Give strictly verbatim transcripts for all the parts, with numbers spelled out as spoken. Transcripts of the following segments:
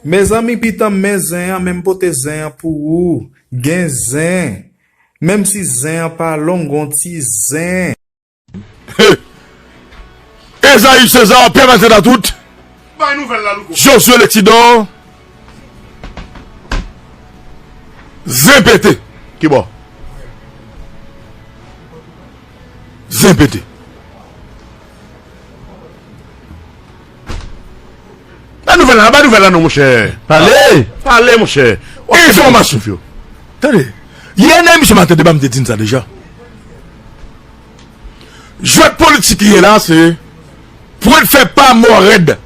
Mezanmi, pitanm, men zen an, men m pote zen an pou ou. Gen zen. Menm si zen an pa long, gon ti zen. Ezayi Seza, Pyè Maten Datout, Josué Letidor, zen pete. Ki bò? Zen pete. Ba nouvèl la, ba nouvèl la non, monchè. Pale! Pale, monchè. Enfòmasyon. Tande, yè nan emisyon Maten Deba, m te di n sa deja. Jwèt politik li ye la, se pwent fè pa mò rèd.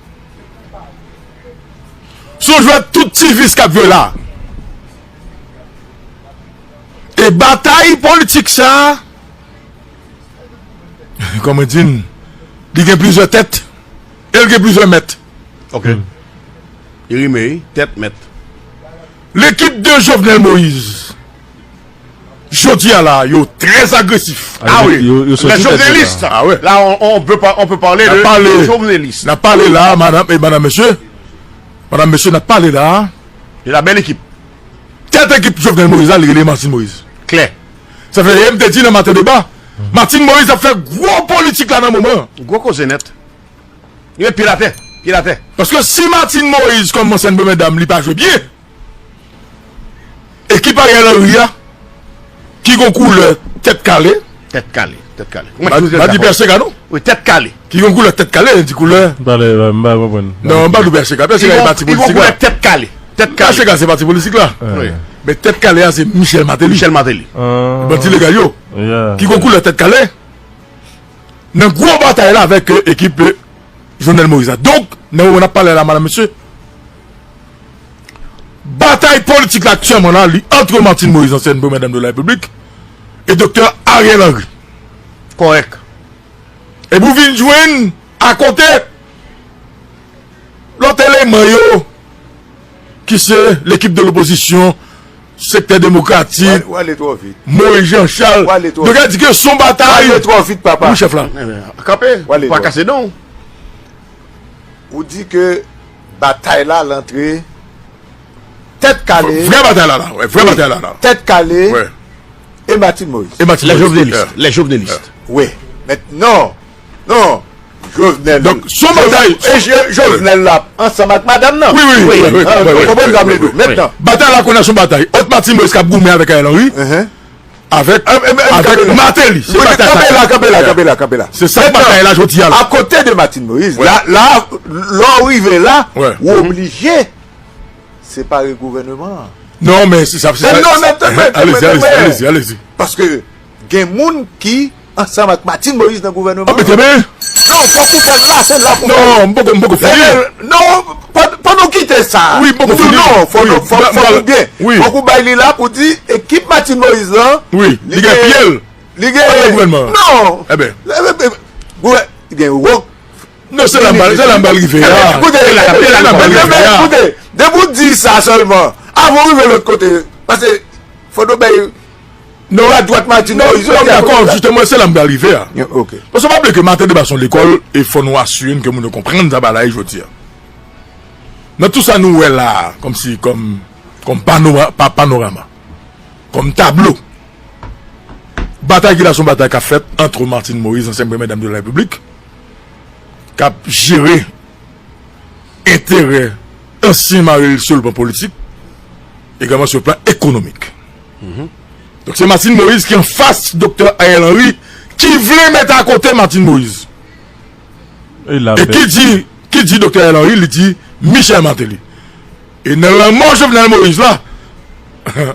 Se yon jwèt tout ti vis k ap jwe la. E batay politik sa, kòman di n, li gen plizyè tèt, e l gen plizyè mèt. Ok. Li rime, wi, tèt mèt. Lekip de Jovenel Moïse, jodi a la, yo trè agresif. Ah wi, yo, yo soti tèt yo la. Ah wi. Là, on, on peut pas, on peut parler de jovenelistes. N ap pale la, madanm e madanm, mesye. Madanm, mesye, n ap pale la. De la bèl ekip. Tèt ekip Jovenel Moïse la, li rele Martine Moïse. Klè. Sa fè, e m te di nan Maten Deba, Martine Moïse ap fè gwo politik la nan moman. Gwo koze nèt. Li met pye l atè, pye l atè. Paske si Martine Moïse kòm ansyen premyè dam li pa jwe byen, ekip Ariel Henry a, ki gon koulè tèt kale. Tèt kale, tèt kale. Mwen pa di P H T K non. Wi, tèt kale. Ki gon koulè tèt kale, di koulè. M pa konprann. Non, m pa di P H T K. P H T K se pati politik la. Ki gon koulè tèt kale. Tèt kale. P H T K se pati politik la. Wi. Men tèt kale a se Michel Martelly. Michel Martelly. Bandi legal yo. Ki gon koulè tèt kale. Nan gwo batay la avèk, euh, ekip, euh, Jovenel Moïse la. Donk, nan moman n ap pale la, madanm, mesye, batay politik la aktyèlman la, li antre Martine Moïse, ansyen premyè dam de la Repiblik, e doktè Ariel Henry. Kòrèk. Epi w vin jwenn akote lòt eleman yo, ki se lekip de lopozisyon, sektè demokratik, Moïse Jean Charles. Donk, sa di ke se yon batay. W ale twò vit, papa. Wi, chèf la. Kanpe, pa kase non. Ou di ke batay la, l antre tèt kale. Vrè batay la, la. Wi, vrè batay la, la. Tèt kale. Wi. E Martine Moïse. E Martine Moïse. Les jovenelistes. Les jovenelistes. Wi. Mentnan, non. Jovenel. Donk, se yon batay. E Jo-, Jovenel la ansanm ak madanm nan. Wi, wi, wi. Ou konprann sa m vle di w. Mentnan. Batay la kounye a se yon batay ant Martine Moïse k ap goumen avèk Ariel Henry, avèk, avèk Martelly. Se batay sa. Kanpe la, kanpe la, kanpe la, kanpe la. Se sa k batay la jodi a la. Akote de Martine Moïse, la, la, lè w rive la, ou oblije separe gouvènman an. Non, men se sa, se sa. Alezi, alezi, alezi, alezi. Paske gen moun ki ansanm ak Martine Moïse nan gouvènman an. Mete men. Non, fòk ou fè l la, se la pou fè l. Non, m poko, m poko fini. Non, pa, pa nou kite sa. Wi, m poko fini. Non, fò nou, fò, fò nou byen. Wi. Fòk ou bay li la pou di ekip Martine Moïse lan. Wi, li gen pye l. Li gen gouvènman. Non. Eben. Gouvè-, li gen wòk. Non, se la m pral, se la m pral rive a. Koute, se la m pral rive a. Koute, depi w di sa sèlman, avan w rive lòt kote, paske fò nou bay non, adwat Martine Moïse. Non, m dakò, jisteman, se la m pral rive a. Ok. Paske w pa bliye ke Maten Deba se yon lekòl, e fò nou asire n ke moun yo konprann sa bagay la ye jodi a. Nan tout sa nou wè la a, kòmsi, kòm, kòm panora-, pa-, panorama, kòm tablo, batay ki la se yon batay k ap fèt ant Martine Moïse, ansyen premyè dam de la Repiblik, k ap jere enterè ansyen mari l sou le plan politik, egalman sou le plan ekonomik. Donk, se Martine Moïse ki anfas doktè Ariel Henry, ki vle met akote Martine Moïse. E ki di, ki di doktè Ariel Henry, li di Michel Martelly. E nan lanmò Jovenel Moïse la,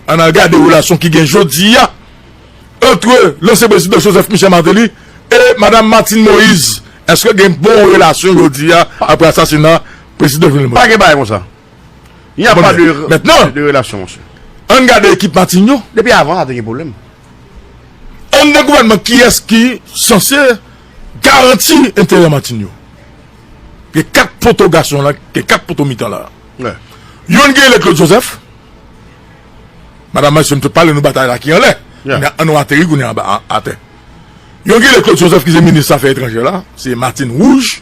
ann al gade relasyon ki gen jodi a ant lansyen prezidan Joseph Michel Martelly e madanm Martine Moïse. Èske gen bon relasyon jodi a apre asasina prezidan Jovenel Moïse? Pa gen bagay konsa. Il n'y a pas de, de relation, monsieur. Ann gade ekip Martine yo. Depi avan, sa te gen pwoblèm. Anndan gouvènman, kiyès ki sanse garanti enterè Martine yo? Gen kat poto gason la, gen kat poto mitan la. Youn ki rele Claude Joseph. Madanm Martine, m sot pale nou batay la ki anlè. Kounye a, ann nou ateri kounye a anba, a, atè. Youn ki rele Claude Joseph ki se minis zafè etranjè la, se Martine Rouge.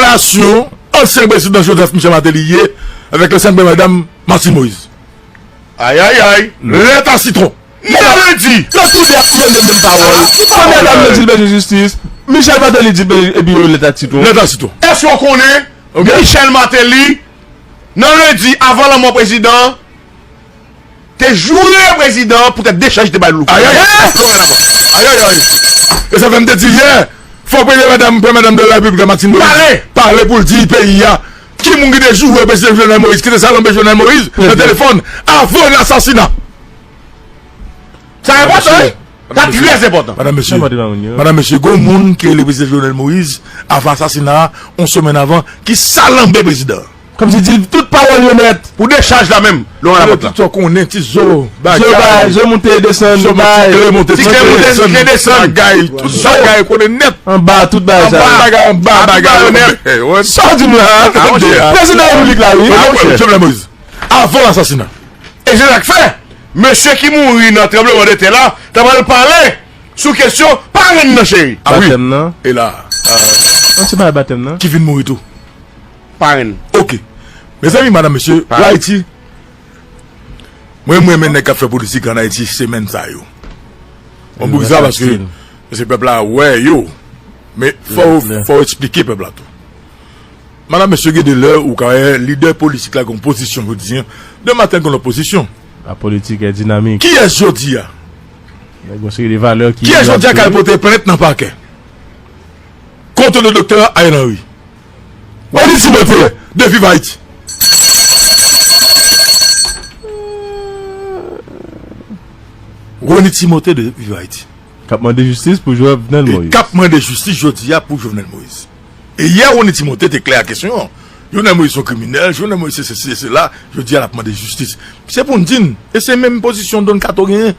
relasyon ansyen prezidan Joseph Michel Martelly ye avèk lansyen premye dam Martine Moïse? Ayayay. Lèt a sitwon. Nan lendi. Yo tou de ap mande menm pawòl. Premye dam nan di l bezwen jistis. Michel Martelly di l bezwen, epi yo lèt a sitwon. Lèt a sitwon. Èske w konnen Michel Martelly, nan lendi, avan lanmò prezidan, te joure prezidan an poutèt dechaj li te bay Louko. Ayayay! Ayayay! E sa fè m te di yè, fò premye madanm, premye madanm de la Repiblik la, Martine Moïse, pale pou l di peyi a ki moun ki te joure prezidan Jovenel Moïse, ki te salanbe Jovenel Moïse nan telefòn avan l asasina. Sa enpòtan, wi. Sa trè enpòtan. Madanm, mesye, madanm, mesye, gon moun ki rele prezidan Jovenel Moïse avan asasina a, yon semèn avan, ki salanbe prezidan an. Kòmsi di tout pawòl yo nèt. Pou dechaj la menm, Laurent Laporte la. Tout sa w konnen, ti zo, bagay. Zo bay, zo moute, desann, zo bay. Ti kle moute, ti kle desann. Bagay, tout bagay konnen nèt. Anba, tout bagay sa. Anba, bagay, anba, bagay yo nèt. Sa w di m la? Prezidan Repiblik la, wi. Jovenel Moïse. Avan asasina. E se sa k fè, mesye ki mouri nan tranblemanntè la, ta pral pale sou kesyon parenn nan, cheri. A wi. Batèm nan. E la. Yon ti bagay batèm nan. Ki vin mouri tou. Parenn. Ok. Mezanmi, madanm, mesye, Ayiti, mwen, mwen renmen nèg k ap fè politik ann Ayiti semèn sa yo. Mwen bout sa paske se pèp la wè yo. Men fò, fò w eksplike pèp la tou. Madanm, mesye, gen de lè ou ka wè lidè politik la gen yon pozisyon jodi a, demen maten l gen lòt pozisyon. La politique est dynamique. Kiyès jodi a? Nèg yon seri de valè ki... Kiyès jodi a k al pote plent nan pakè kont le doktè Ariel Henry? Rony Timothé de Viv Ayiti. Rony Timothé de Viv Ayiti. K ap mande jistis pou Jovenel Moïse. K ap mande jistis jodi a pou Jovenel Moïse. E yè, Rony Timothé te klè ak kesyon an. Jovenel Moïse se yon kriminèl, Jovenel Moïse se sesi, se sela, jodi a l ap mande jistis. Se pou n di n, e se menm pozisyon Don Kato genyen.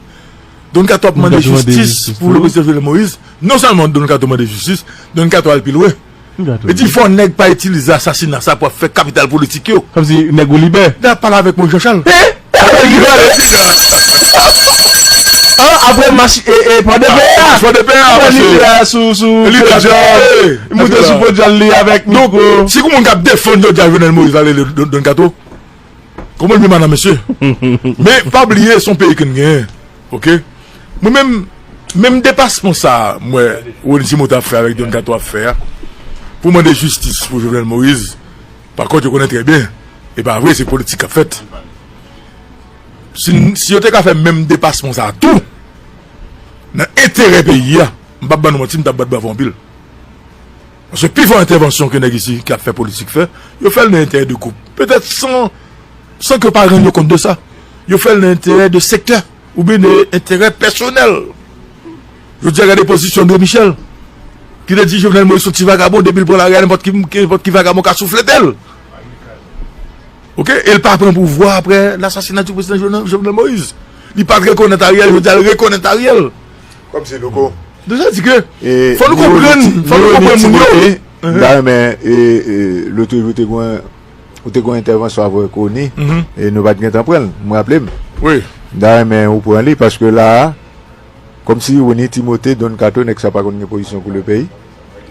Don Kato ap mande jistis pou le prezidan Jovenel Moïse. Non sèlman Don Kato mande jistis, Don Kato al pi lwen. Li di fò nèg pa itilize asasina sa pou ap fè kapital politik yo. Kòmsi nèg Woulibè. N ap pale avèk Moïse Jean Charles. Apre mach e, e, Pòdepè a. Pòdepè a, apre li la sou, sou podyòm. Li monte sou podyòm li avèk mikwo. Si gon moun k ap defann jodi a Jovenel Moïse la rele Don, Don Kato. Konprann byen, madanm, mesye. Men pa bliye, se yon peyi ke n genyen. Ok? Mwen menm, menm depasman sa a, m wè Rony Timothé ap fè avèk Don Kato ap fè a, pou mande jistis pou Jovenel Moïse, pa kont, yo konnen trè byen, e pa vre, se politik k ap fèt. Si, si yo te ka fè menm depasman sa a tou, nan enterè peyi a, m p ap ban nou manti, m t ap bat bravo anpil. Paske pi fò entèvansyon ke nèg isi k ap fè politik fè, yo fè l nan enterè de gwoup. Petèt san, san ke yo pa rann yo kont de sa. Yo fè l nan enterè de sektè oubyen de enterè pèsonèl. Jodi a, gade pozisyon André Michel, ki te di Jovenel Moïse se yon ti vagabon, depi l pran lari a, nenpòt ki, nenpòt ki vagabon ka souflete l. Ok? E l pa pran pouvwa apre lasasina di prezidan Jovenel, Jovenel Moïse. Li pa t rekonèt Ariel, jodi a l rekonèt Ariel. Kòmsi nou ko. Donk sa di ke fò nou konprann, fò nou konprann moun yo. M ta renmen, e, e, lòt jou te gen, ou te gen yon entèvansyon avèk Rony, e nou pa t gentan pran l, m raple m. Wi. M ta renmen ou pran li, paske la a, kòmsi Rony Timothé, Don Kato, nèg sa pa konn gen pozisyon pou le peyi.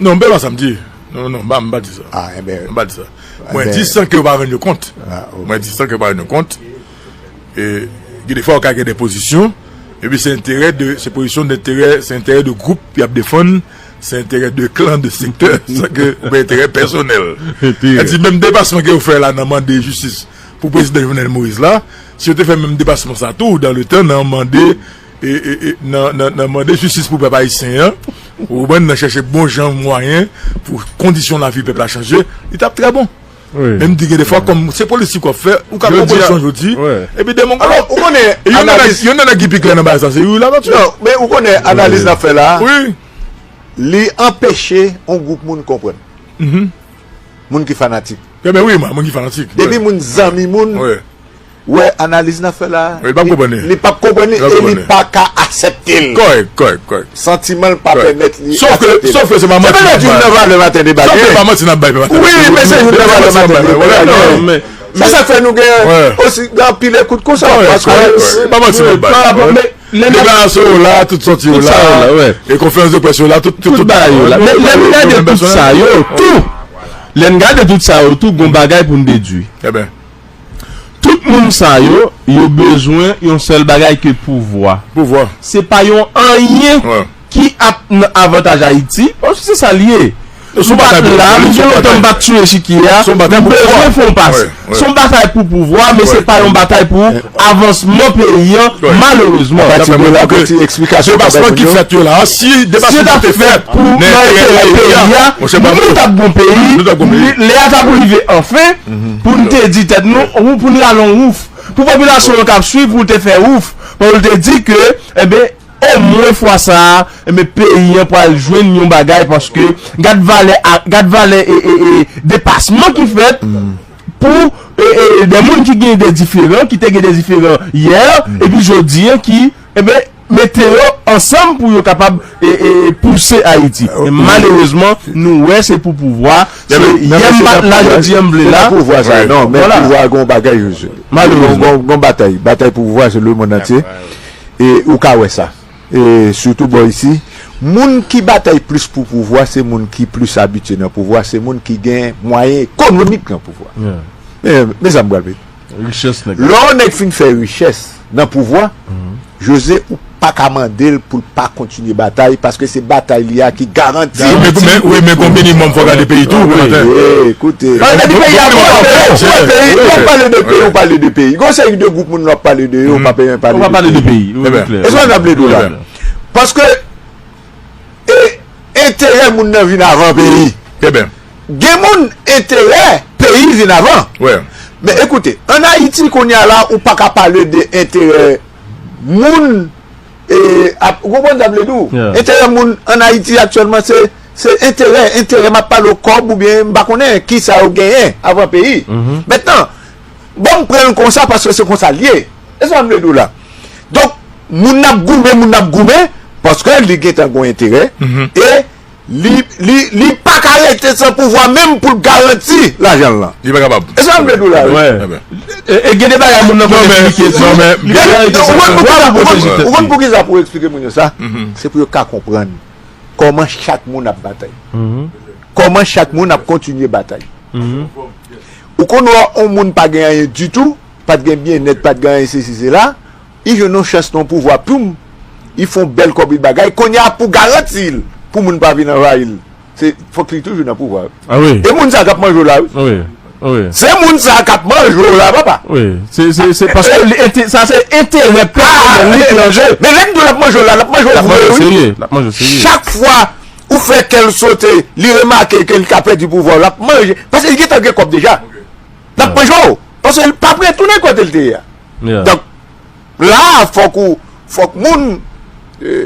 Non, m pa sa m di. Non, non, m pa, m pa di sa. Ah, enben. M pa di sa. Mwen di san ke yo pa rann yo kont. Mwen di san ke yo pa rann yo kont. E, gen de fwa, ou ka gen de pozisyon, epi se enterè de, se pozisyon de enterè, se enterè de gwoup y ap defann, se enterè de klan, de sektè, san ke, oubyen enterè pèsonèl. Sa di, menm depasman ke yo fè la nan mande jistis pou prezidan Jovenel Moïse la, si yo te fè menm depasman sa tou, dan le tan, nan mande e, e, e, nan, nan, nan mande jistis pou pèp ayisyen an, ou konprann, nan chèche bon jan mwayen pou kondisyon lavi pèp la chanje, li t ap trè bon. Wi. Men m di gen de fwa, kòm se politik w ap fè, ou ka pran pozisyon jodi, epi demen w... Alò, ou konnen, e youn nan nèg, youn nan nèg ki pi klè nan bagay sa, se Youri Latortue. Non, men ou konnen analiz n ap fè la a, wi, li anpeche yon gwoup moun konprann. Moun ki fanatik. Enben wi, moun ki fanatik. Depi moun zanmi moun, wi, wè analiz n ap fè la a, li p ap konprann li, li p ap konprann li e li pa ka aksepte l. Kòrèk, kòrèk, kòrèk. Santiman l pa pèmèt li aksepte l. Sof ke, sof ke se pa manti n ap bay. Se petèt youn nan valè maten deba gen. Sof ke se pa manti n ap bay, pèmèt. Wi, men se youn nan valè maten deba gen. Se sa k fè nou gen osi gen anpil ekout konsa. Kòrèk, kòrèk, kòrèk. Se pa manti n ap bay. Deklarasyon yo la, tout sòti yo la, e konferans de près yo la, tout, tout, tout bagay yo la. Men lè n gade tout sa yo tou, lè n gade tout sa yo tou, gon bagay pou n dedui. Enben. Tout moun sa yo, yo bezwen yon sèl bagay ke pouvwa. Pouvwa. Se pa yon anyen ki ap nan avantaj Ayiti, paske se sa l ye. M pa t la, m gen lontan m pa t sou echikye a. M bezwen fè yon pase. Se yon batay pou pouvwa, men se pa yon batay pou avansman peyi an, malerezman. Debasman ki fèt yo la, si debasman te fèt pou nan enterè peyi a, nou t ap gon peyi, lè a t ap rive anfen, pou n te di tèt nou, pou n rale yon wouf. Pou popilasyon an k ap swiv, pou l te fè wouf, pou l te di ke, enben, omwen fwa sa a, enben, peyi an pral jwenn yon bagay, paske gad valè, gad valè e, e, e depasman ki fèt pou e, e, de moun ki gen de diferan, ki te gen de diferan yè, epi jodi an ki, enben, mete yo ansanm pou yo kapab e, e, pouse Ayiti. E malerezman, nou wè se pou pouvwa, se yè m pa t la, jodi an m vle la. Pouvwa sa, non, men pouvwa gon bagay, Josue. Malerezman. Gon, gon batay. Batay pou pouvwa, se lemonn antye. E ou ka wè sa. E sitou bò isi, moun ki batay plis pou pouvwa, se moun ki plis abitye nan pouvwa, se moun ki gen mwayen ekonomik nan pouvwa. Men, men sa m pral di. Richès nèg la. Lè yon nèg fin fè richès nan pouvwa, Josue, ou pa ka mande l pou l pa kontinye batay, paske se batay li a ki garanti. Wi, men gon minimòm fò gade peyi tou. Wi, koute. Gade peyi a, w ap pale de peyi, w pale de peyi. Gon seri de gwoup moun w ap pale de yo, w pa pale de peyi. Wi, wi, klè. E sa w ap vle di w la? Paske e enterè moun nan vin avan peyi. Gen moun enterè peyi vin avan. Men ekoute, ann Ayiti kounye a la, ou pa ka pale de enterè moun, e, ap, ou konprann sa m vle di w? Enterè moun ann Ayiti aktyèlman, se, se enterè, enterè, m ap pale w kòb oubyen m pa konnen kisa yo genyen avan peyi. Mentnan, bon, m pran l konsa paske se konsa l ye. E sa m vle di w la. Donk, moun nan ap goumen, moun nan ap goumen, paske li gentan gon enterè, e li, li, li pa ka rete san pouvwa menm pou l garanti lajan l lan. Li pa kapab. E sa m vle di w la, wi. E, e gen de bagay moun nan konn eksplike tou. Ou konn poukisa pou eksplike moun yo sa? Se pou yo ka konprann kòman chak moun ap batay. Kòman chak moun ap kontinye batay. Ou konn wè yon moun pa gen anyen ditou, pa t gen byennèt, pa t gen anyen, sesi, sela, li jwenn yon chans nan yon pouvwa, poum, li fè yon bèl kòb, li bagay. Kounye a, pou garanti l, pou moun pa vin anvayi l, se, fòk li toujou nan pouvwa. E moun sa k ap manje w la, wi. Se moun sa k ap manje w la, papa. Wi, se, se, se paske li ente-, sa se enterè pèsonèl li ki an je. Men lè m di w l ap manje w la, l ap manje w vre, wi. L ap manje w serye. Chak fwa ou fè kè l sote, li remake ke li ka pèdi pouvwa, l ap manje. Paske li gentan gen kòb deja. L ap manje w. Paske li p ap retounen kote l te ye a. Donk, la, fòk ou, fòk moun, e,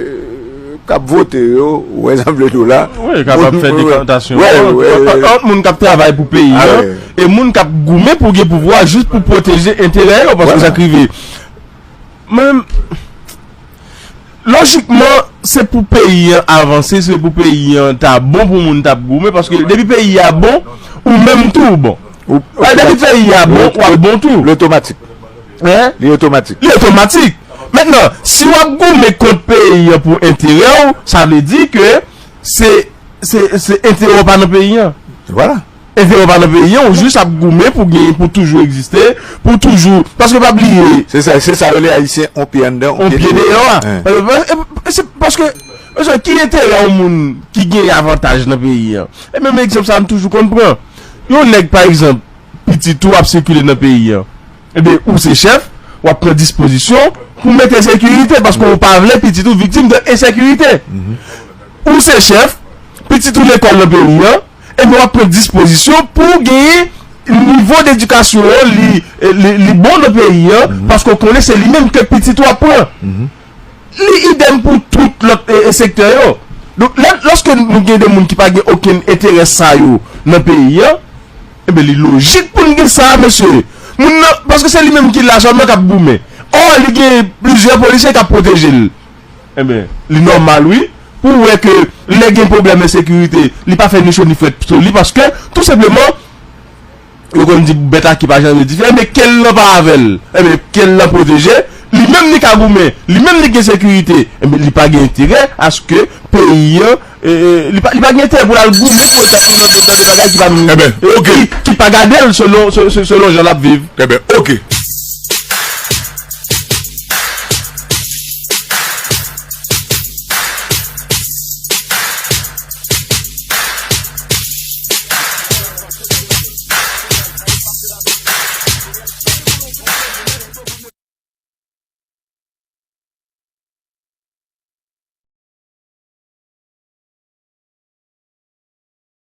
k ap vote yo, ou wè sa m vle di w la. Wi, kapab fè dekantasyon ant moun k ap travay pou peyi an e moun k ap goumen pou gen pouvwa jis pou pwoteje enterè yo, paske sa k rive. Mwen menm, lojikman, se pou peyi an avanse, se pou peyi an ta bon pou moun t ap goumen, paske depi peyi a bon, ou menm tou ou bon. Depi peyi a bon, w ap bon tou. Li otomatik. Li otomatik. Li otomatik. Mentnan, si w ap goumen kont peyi an pou enterè w, sa vle di ke se, se, se enterè w pa nan peyi an. Vwala. Enterè w pa nan peyi an, ou jis ap goumen pou gen, pou toujou egziste, pou toujou, paske pa bliye. Se sa, se sa yo rele Ayisyen, on pye anndan, on pye deyò a. E, e, e, se paske, paske ki enterè yon moun ki gen avantaj nan peyi an? E menm egzanp sa a m toujou konn pran. Yon nèg, pa egzanp, pitit ou ap sikile nan peyi an. Ebyen, ou se chèf, w ap pran dispozisyon pou mete sekirite, paske ou pa vle pitit ou viktim de ensekirite. Ou se chèf, pitit ou lekòl nan peyi an, ebyen, w ap pran dispozisyon pou genyen nivo dedikasyon an, li, li, li bon nan peyi an, paske w konnen se li menm ke pitit ou ap pran. Li idèm pou tout lòt, e, e, sektè yo. Donk, lè, lòske nou gen de moun ki pa gen okenn enterè sa yo nan peyi an, enben, li lojik pou n gen sa, mesye. Moun nan, paske se li menm ki la sèlman k ap goumen. Ò, li gen plizyè polisye k ap pwoteje l. Enben, li nòmal, wi, pou w wè ke lè gen pwoblèm ensekirite, li pa fè ni cho ni frèt sou li, paske, tou senpleman, yo konn di bèt a ki pa janbe dife, men ke l lan pa avè l. Enben, ke l lan pwoteje, li menm li ka goumen, li menm li gen sekirite, enben, li pa gen enterè aske peyi an, e, e, li pa, li pa gen enterè pou l al goumen pou l ap nan de bagay ki pa, enben, e, oke, ki, ki pa gade l selon, se, se, selon jan l ap viv. Enben, oke.